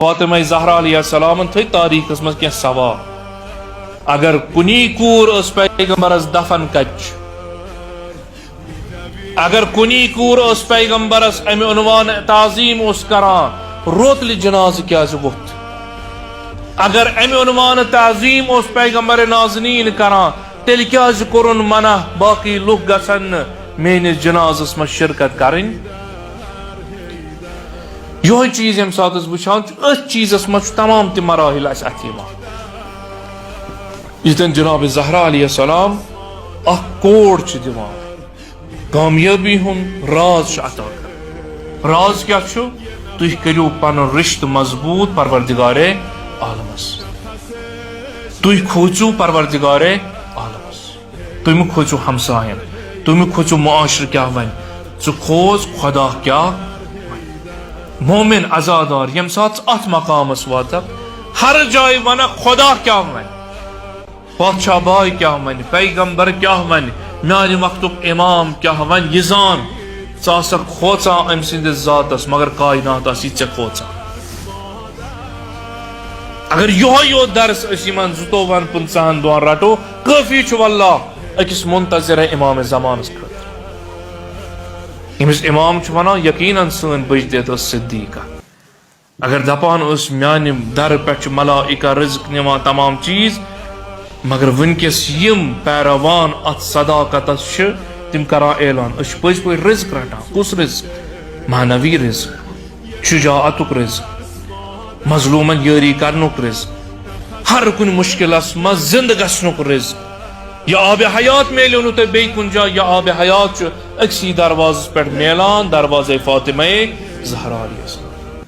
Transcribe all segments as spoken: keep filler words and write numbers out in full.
فاطمہ زہرا علیہ السلامن تھٲے تاریخس منٛز کینٛہہ سوال۔ اگر کُنی کوٗر ٲس پیغمبرس دفن کتہِ چھِ، اگر کُنی کوٗر ٲس پیغمبرس امہِ عنوان تعظیم اوس کران، روتلہِ جنازٕ کیازِ ووٚتھ؟ اگر امہِ عنوان تعظیم اوس پیغمبر نازنین کران، تیٚلہِ کیازِ کوٚرُن منع باقٕے لُکھ گژھن نہٕ میٲنِس جنازس منٛز شرکت کرٕنۍ؟ یِہوٚے چیٖز ییٚمہِ ساتہٕ أسۍ وٕچھان چھِ، أتھۍ چیٖزس منٛز چھُ تمام تہِ مراحل اَسہِ اَتھِ یِوان۔ ییٚتٮ۪ن جناب زہرا علیہ السلام اکھ کوڈ چھِ دِوان، کامیٲبی ہُنٛد راز چھُ عطا کران۔ راز کیٛاہ چھُ؟ تُہۍ کٔرِو پنُن رشتہٕ مضبوٗط پروردگارے عالمس، تُہۍ کھوژِو پروردگارے عالمس۔ تُہۍ مہٕ کھوژِو ہمساین، تُہۍ مہٕ کھوژِو معاشرٕ کیٛاہ ونہِ، ژٕ کھوژ خدا کیٛاہ ونہِ۔ مومن عزادار، ییٚمہِ ساتہٕ ژٕ اتھ مقامس واتکھ، ہر جایہِ ونکھ خدا کیٛاہ ونہِ، بادشاہ باے کیٛاہ ونہِ، پیغمبر کیٛاہ ونہِ، میانہِ وقتُک امام کیٛاہ ونہِ، یہِ زان۔ ژٕ آسکھ کھوژان أمۍ سٕنٛدِس ذاتس، مگر کائنات آسی ژےٚ کھوژان۔ اگر یِہوٚے یوت درس أسۍ یِمن زٕتووُہن پٕنٛژٕہن دۄہن رٹو، کٲفی چھُ واللہ أکِس منتظر امام زمانس خٲطرٕ۔ ییٚمِس امام چھُ ونان، یقیناً سٲنۍ بٔجدید ٲس صدیقہ۔ اگر دپان ٲس، میانہِ درٕ پٮ۪ٹھ چھُ ملائکہ رزق نِوان تمام چیٖز، مگر وٕنکیٚس یِم پیروان اتھ صداقتس چھِ، تِم کران اعلان، أسۍ چھِ پٔزۍ پٲٹھۍ رزق رٹان۔ کُس رزق؟ معنوی رزق، شجاعتُک رزق، مظلومن یٲری کرنُک رزق، ہر کُنہِ مشکلس منٛز زندٕ گژھنُک رزق۔ یہِ آب حیات میلیو نہٕ تۄہہِ بیٚیہِ کُنہِ جایہِ، یہِ آب حیات چھُ أکسٕے دروازس پٮ۪ٹھ میلان، دروازے فاطمہ زہرا علیہ السلام۔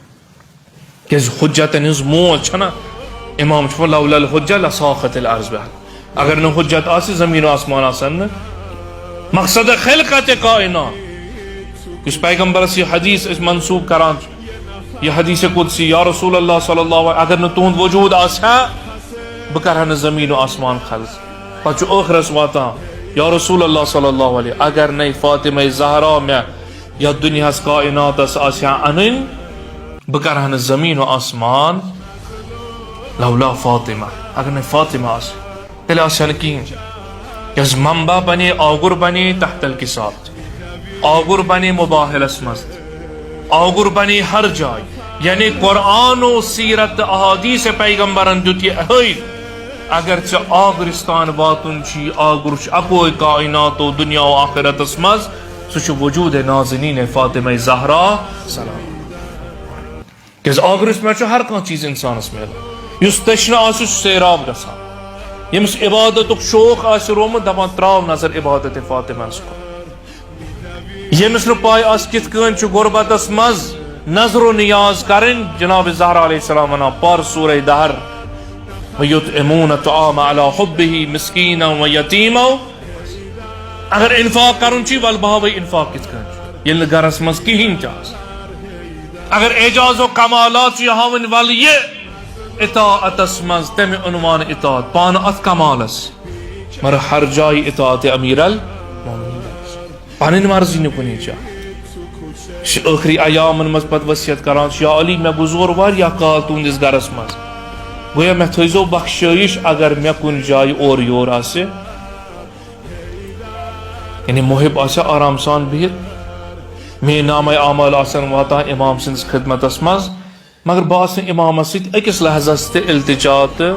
کیازِ حجتن ہٕنٛز موج چھنا، امام چھُ وَنان، لولا الحجہ لساخت الارض بہل۔ اگر نہٕ حجت آسہِ، زمین و آسمان آسن نہٕ۔ مقصد خلقت کائنات، یُس پیغمبرس یہِ حدیث أسۍ منسوب کران چھِ، یہِ حدیث قدسی، یا رسول اللہ صلی اللہ علیہ، اگر نہٕ تُہُنٛد وجود آسہِ ہا، بہٕ کرٕ ہا نہٕ زمین و آسمان خلق۔ پتہٕ چھُ ٲخرس واتان، یا رسول اللہ صلی اللہ علیہ، اگر نے فاطمہ زہرا مےٚ یتھ دُنیاہس کائناتس آسہِ ہا انٕنۍ، بہٕ کرٕ ہا نہٕ زمین و آسمان۔ لولا فاطمہ، اگر نے فاطمہ آسہِ، تیٚلہِ آسہِ ہا نہٕ کِہیٖنۍ۔ یۄس منبع بنے، آگُر بنے تحت الکساد، آگُر بنے موبائلس منٛز، آگُر بنے ہر جایہِ۔ یعنی قرآن و سیرت تہٕ احادیث پیغمبرن دیُت یہِ ہٲوِتھ، اگر ژےٚ آگرستان واتُن چھُ، یہِ آگُر چھُ اکوے کائنات و دنیا و آخرتس منٛز، سُہ چھُ وجود نازنین فاطمہ زہرا سلام۔ کیازِ آگرس منٛز چھُ ہر کانٛہہ چیٖز انسانس میلان۔ یُس تشنہٕ آسہِ، سُہ چھُ سیراب گژھان۔ ییٚمِس عبادتُک شوق آسہِ رومُت، دپان، ترٛاو نظر عبادت فاطمہ ہس کُن۔ ییٚمِس نہٕ پاے آسہِ کِتھ کٔنۍ چھُ غربتس منٛز نظر و نیاز کرٕنۍ، جناب زہرا علیہ السلام ونان، پر سورہ دہر، وَيُطْعِمُونَ الطَّعَامَ عَلَىٰ حُبِّهِ مِسْكِينًا وَيَتِيمًا۔ اگر انفاق کرُن چھُ، ول بہٕ ہاوے انفاق کِتھ کٔنۍ چھُ، ییٚلہِ نہٕ گرس منٛز کِہیٖنۍ تہِ آسہِ۔ اگر اعجاز و کمالات چھُ، یہِ ہاوٕنۍ، ول یہِ اطاعتس منٛز تمہِ عنوان اطاعت، پانہٕ اتھ کمالس، مگر ہر جایہِ اطاعت امیر المومنین۔ پنٕنۍ مرضی نہٕ کُنی جایہِ۔ یہِ چھُ ٲخری ایامن منٛز پتہٕ وصیت کران چھُ، یا علی، مےٚ گُزور واریاہ کال تُہنٛدِس گرس منٛز، گویا مےٚ تھٲیزیو بخشٲیش اگر مےٚ کُنہِ جایہِ اورٕ یور آسہِ۔ یعنی محب آسہِ آرام سان بِہِتھ، میٲنۍ نامہ اعمال آسن واتان امام سٕنٛدِس خدمتس منٛز، مگر بہٕ آسہٕ نہٕ امامس سۭتۍ أکِس لحظس تہِ التجا تہٕ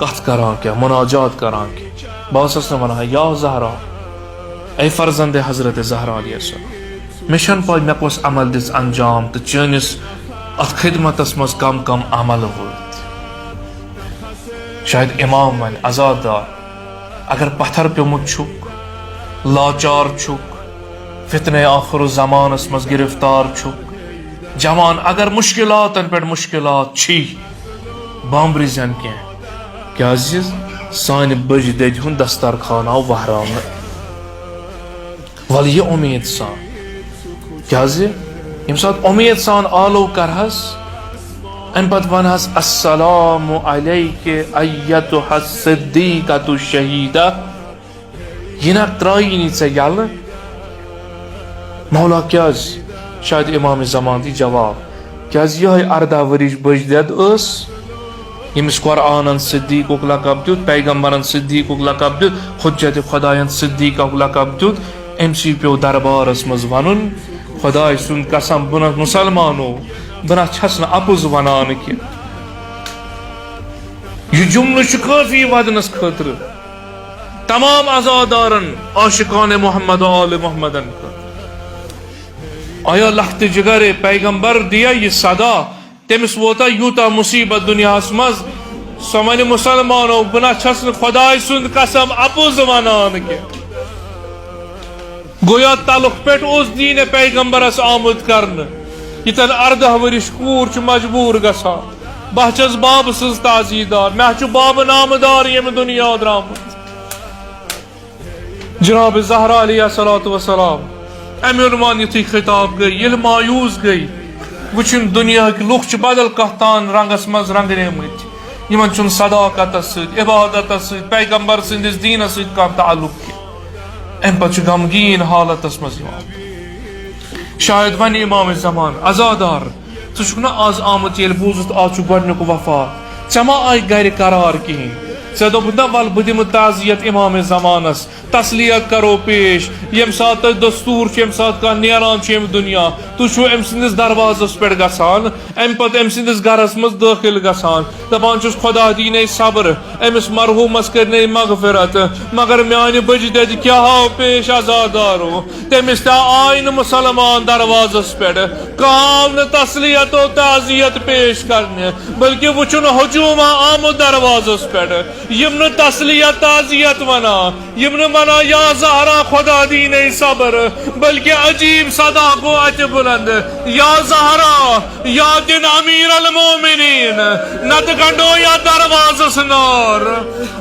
کتھ کران کینٛہہ، مناجات کران کینٛہہ۔ بہٕ آسس نہٕ ونان، یا زہرا، اے فرزند حضرت زہرا علیہ السلام، مےٚ چھنہٕ پاے مےٚ کۄس عمل دِژ انجام تہٕ چٲنِس اتھ خدمتس منٛز کم کم عمل وٲتۍ۔ شاید امام ونہِ، عزادار، اگر پتھر پیومُت چھُکھ، لاچار چھُکھ، فتنہ آخر الزمانس منٛز گرفتار چھُکھ، جوان، اگر مشکلاتن پٮ۪ٹھ مشکلات چھی، بامبرِ زٮ۪ن کینٛہہ، کیازِ سانہِ بٔجہِ دٔدِ ہُنٛد دسترخوان آو وہراونہٕ۔ ول یہِ اُمید سان، کیازِ ییٚمہِ ساتہٕ اُمید سان آلو کرہس، امہِ پتہٕ ونہس، السلام علیکِ ایتہا الصدیقۃ الشہیدہ، یہِ نہ ترٛایی نہٕ ژےٚ یَلہٕ۔ مولا کیٛازِ؟ شاید امام زمان دی جواب، کیازِ یِہے ارداہ ؤرِش بٔج دٮ۪د ٲس، ییٚمِس قرآنن صدیقُک لقب دیُت، پیغمبرن صدیقُک لقب دیُت، حجت خداین صدیقُک لقب دیُت، أمۍ سٕے پیوٚو دربارس منٛز ونُن، خداے سُنٛد قسم، بہٕ نہ مسلمانو، بہٕ نہ چھس نہٕ اپُز ونان کینٛہہ۔ یہِ جملہٕ چھُ کٲفی ودنس خٲطرٕ تمام عزادارن، عاشقان محمد و آل محمدن خٲطرٕ۔ آیا لخت جگر پیغمبر دیا یہِ صدا؟ تٔمِس ووتا یوٗتاہ مُصیبت دُنیاہَس منٛز، سۄ وَنہِ، "مسلمانو، بہٕ نہ چھَس نہٕ خۄداے سُنٛد قسم اَپُز وَنان کینٛہہ۔" گویا تَلُک پٮ۪ٹھ اوس دیٖنِ پیغمبرَس آمُت کرنہٕ۔ ییٚتٮ۪ن اَرداہ ؤرِش کوٗر چھِ مجبوٗر گژھان، "بہٕ چھَس بابہٕ سٕنٛز تعزیٖدار، مےٚ چھُ بابہٕ نامہٕ دار ییٚمہِ دُنیا درٛامُت۔" جناب زہرا علیہ الصلوۃ والسلام، اَمہِ عنوان یُتھُے خطاب گٔے، ییٚلہِ مایوٗس گٔے، وٕچھِن دُنیاہٕکۍ لُکھ چھِ بدل کانٛہہ تان رنٛگس منٛز رنٛگریمٕتۍ، یِمن چھُنہٕ صداقتس سۭتۍ، عبادتس سۭتۍ، پیغمبر سٕنٛدِس دیٖنس سۭتۍ کانٛہہ تعلق کینٛہہ۔ اَمہِ پتہٕ چھُ غمگیٖن حالتس منٛز یِوان۔ شاید ونہِ امام زمان، عزادار، ژٕ چھُکھ نہ آز آمُت ییٚلہِ بوٗزُتھ آز چھُ گۄڈٕنیُک وفات، ژےٚ ما آیہِ گرِ قرار کِہیٖنۍ؟ ژےٚ دوٚپُتھ نہ، "ول بہٕ دِمہٕ تعزیت امام زمانس، تسلیت کرو پیش، ییٚمہِ ساتہٕ تۄہہِ دستوٗر چھُ، ییٚمہِ ساتہٕ کانٛہہ نیران چھُ ییٚمہِ دُنیا، تُہۍ چھِو أمۍ سٕنٛدِس دروازس پٮ۪ٹھ گژھان، اَمہِ پتہٕ أمۍ سٕنٛدِس گرس منٛز دٲخل گژھان، دپان چھُس، خۄدا دیٖنے صبر، أمِس مرحوٗمس کٔرنَے مغفرت، مگر میانہِ بٔجہِ دٮ۪دِ کیٛاہ آو پیش عزادارو؟ تٔمِس تہِ آے نہٕ مُسلمان دروازس پٮ۪ٹھ، کانٛہہ آو نہٕ تسلیت و تعزیت پیش کرنہِ، بلکہِ وٕچھُن ہجوٗم آمُت دروازس پٮ۪ٹھ۔ یِم نہٕ تسلیت تعزیت ونان، یِم نہٕ ونان، "یا زہرا، خۄدا دیٖنے صبر"، بلکہِ عجیٖب صدا گوٚو اتہِ بُلند، "یا زہرا، یا دِن امیر المومنین، نتہٕ گنڈو یا دروازس نار،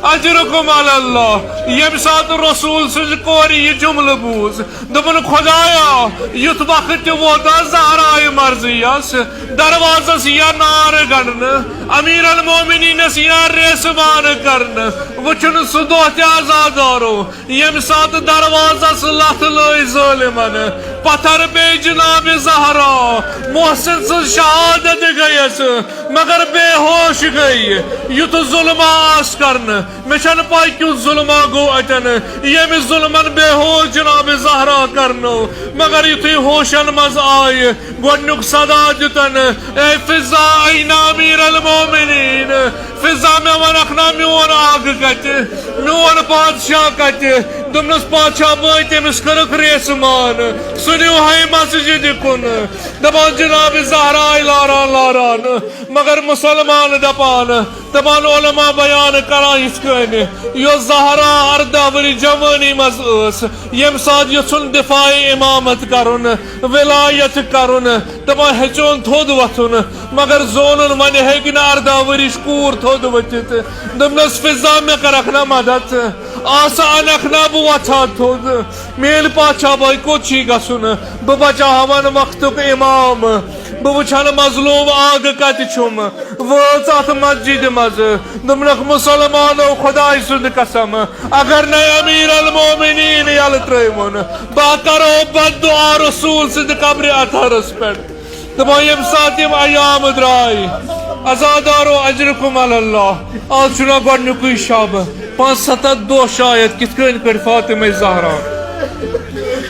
اجرکم علی اللہ۔" ییٚمہِ ساتہٕ رسول سٕنٛزِ کورِ یہِ جملہٕ بوٗز، دوٚپُن، "خۄدایا، یُتھ وقت تہِ ووتا زہرائے مرضیس، دروازس یا نار گنڈنہٕ، امیر المومنینس یا ریسمان کرنہٕ، وٕچھُن سُہ دۄہ تہِ عزادارو، ییٚمہِ ساتہٕ دروازس لتھ لٲج ظٲلمن، پتھر پیٚیہِ جناب زہرا، محسن سٕنٛز شہادت گٔیس، مگر بے ہوش گٔے، یُتھ ظلم آس کرنہٕ۔" مےٚ چھَنہٕ پَے کیُتھ ظُلما گوٚو اَتٮ۪ن، ییٚمہِ ظُلمَن بے ہوش جناب زہرا کرنو، مگر یُتھُے ہوشَن منٛز آیہِ، گۄڈٕنیُک صدا دیُتن، "اے فضا، این امیر المومنین؟" فضا، مےٚ وَنکھ نا میون آگہٕ کَتہِ، میون بادشاہ کَتہِ؟ دوٚپنَس، "بادشاہ بٲے، تٔمِس کٔرٕکھ ریسمان، سُہ نیوٗ ہے مسجدِ کُن۔" دَپان جناب زہرا آیہِ لاران لاران، مگر مُسلمان دَپان، دپان علماء بیان کران یِتھ کٔنۍ، یۄس زہرا ارداہ ؤری جوٲنی منٛز ٲس، ییٚمہِ ساتہٕ یژھُن دفاع امامت کرُن، ولایت کرُن، دپان ہیٚژیون تھوٚد وۄتھُن، مگر زونُن وۄنۍ ہیٚکہِ نہٕ ارداہ ؤرِش کوٗر تھوٚد ؤتھِتھ۔ دوٚپنس، "فضا، مےٚ کرکھ نا مدد؟ آسہٕ انکھ نا بہٕ وۄتھٕ ہا تھوٚد؟ میٲنۍ پاچھا بھاے، کوٚت چھُے گژھُن؟ بہٕ بچاوہاون وقتُک امام، بہٕ وٕچھٕ ہن مظلوم آگہٕ کتہِ چھُم۔" وٲژ اتھ مسجدِ منٛز۔ دوٚپنکھ، "مسلمانو، خداے سُنٛد قسم، اگر نے امیر المومنین یلہٕ ترٲیوُن، بہٕ کرو بد دعا رسول سٕنٛدِ قبرِ اطہرس پٮ۪ٹھ۔" دپان، ییٚمہِ ساتہٕ یِم ایام درٛاے، عزادارو، اجرکم علی اللہ، آز چھُنہ گۄڈنیُکُے شب، پانٛژھ ستتھ دۄہ شاید، کِتھ کٔنۍ کٔڑۍ فاطمہ زہرا۔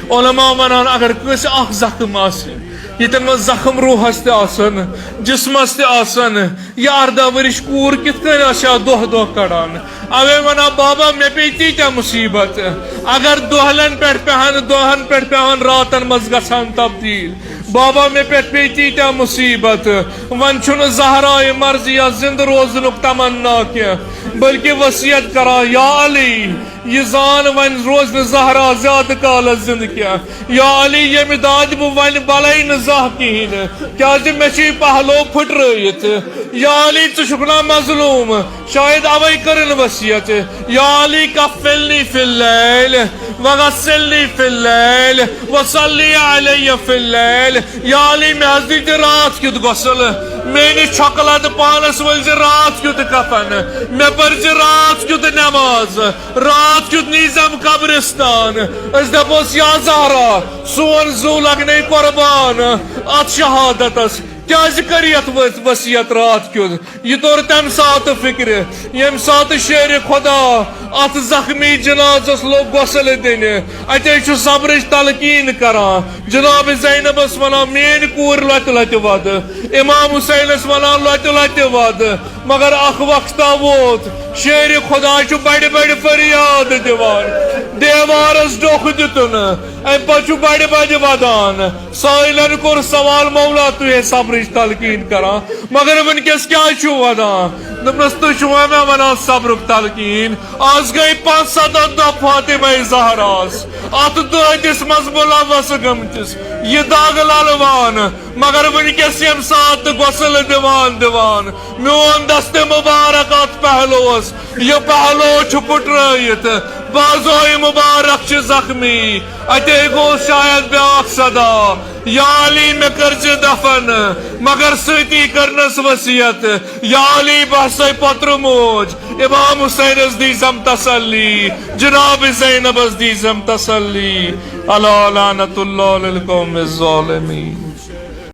علماء ونان، اگر کٲنٛسہِ اکھ زخم آسہِ، ییٚتٮ۪ن منٛز زخم روحس تہِ آسن، جسمس تہِ آسن، یہِ ارداہ ؤرِش کوٗر کِتھ کٔنۍ آسہِ ہا دۄہ دۄہ کڑان؟ اوے ونان، بابا، مےٚ پیٚیہِ تیٖتیٛاہ مُصیبت، اگر دۄہلٮ۪ن پٮ۪ٹھ پٮ۪ہن، دۄہن پٮ۪ٹھ پٮ۪ہن، راتن منٛز گژھان تبدیل۔ بابا، مےٚ پٮ۪ٹھ پیٚیہِ تیٖتیٛاہ مُصیبت، وۄنۍ چھُنہٕ زہرائے مرضیہ زِندٕ روزنُک تمنا کینٛہہ، بلکہِ وصیت کران، یا علی، یہِ زان وۄنۍ روزِ نہٕ زہرا زیادٕ کالس زِندٕ کینٛہہ۔ یا علی، ییٚمہِ دادِ بہٕ وۄنۍ بلے نہٕ زانٛہہ کِہیٖنۍ، کیٛازِ مےٚ چھُ یہِ پہلو پھٕٹرٲیِتھ۔ یا علی، ژٕ چھُکھ نا مظلوم؟ شاید اوے کٔرٕن وصیت، یا علی، کفلنی فی اللیل وغسلنی فی اللیل وصلی علی فی اللیل۔ یا علی، مےٚ حظ دی تہِ راتھ کیُتھ غسل، میٲنِس چھۄکہٕ لدٕ پانس ؤلۍ زِ راتھ کیُتھ کفن، مےٚ پٔرۍ زِ راتھ کیُتھ نماز، راتھ کیُتھ نیٖزم قبرستان۔ أسۍ دپوس، یا زہرا، سون زُو لگنے قربان اتھ شہادتس۔ کیازِ کٔر یتھ ؤژھ وصیت راتھ کیُتھ؟ یہِ توٚر تمہِ ساتہٕ فکرِ، ییٚمہِ ساتہٕ شیرِ خدا اتھ زخمی جنازس لوٚگ غسل دِنہِ۔ اتے چھُ صبرٕچ تلقین کران، جناب زینبس ونان، "میٲنۍ کوٗر لۄتہِ لۄتہِ ودٕ"، امام حسینس ونان، "لۄتہِ لۄتہِ ودٕ"۔ مگر اکھ وقتہ ووت، شیرِ خدا چھُ بڑِ بڑِ فریاد دِوان، دیوارس ڈوکھ دیُتُن، امہِ پتہٕ چھُ بڑِ بڑِ ودان۔ سٲیلن کوٚر سوال، "مولا، تُہۍ ہے صبرٕچ تلقین کران، مگر وٕنکیٚس کیازِ چھِو ودان؟" دوٚپنس، "تُہۍ چھِوا مےٚ ونان صبرُک تلقین؟ از گٔے پانٛژھ ستتھ دۄہ فاطمہ زہراہس، اتھ دٲدِس منٛز ملوث گٔمتِس، یہِ دگ للوان، مگر وٕنکیٚس ییٚمہِ ساتہٕ غسل دِوان دِوان میون دست مبارک اتھ پہلوس، یہِ پہلو چھُ پھُٹرٲیِتھ، بازوے مبارک چھِ زخمی۔" اتے گوٚو شاید بیاکھ صدا، "یا علی، مےٚ کٔرزِ دفن، مگر سۭتی کٔرنس وصیت، یا علی، بہٕ ہسا پۄترٕ موج، امام حسینس دیٖزم تسلی، جناب زینبس دیٖزم تسلی۔" الا لعنت اللہ علی القوم الظالمین۔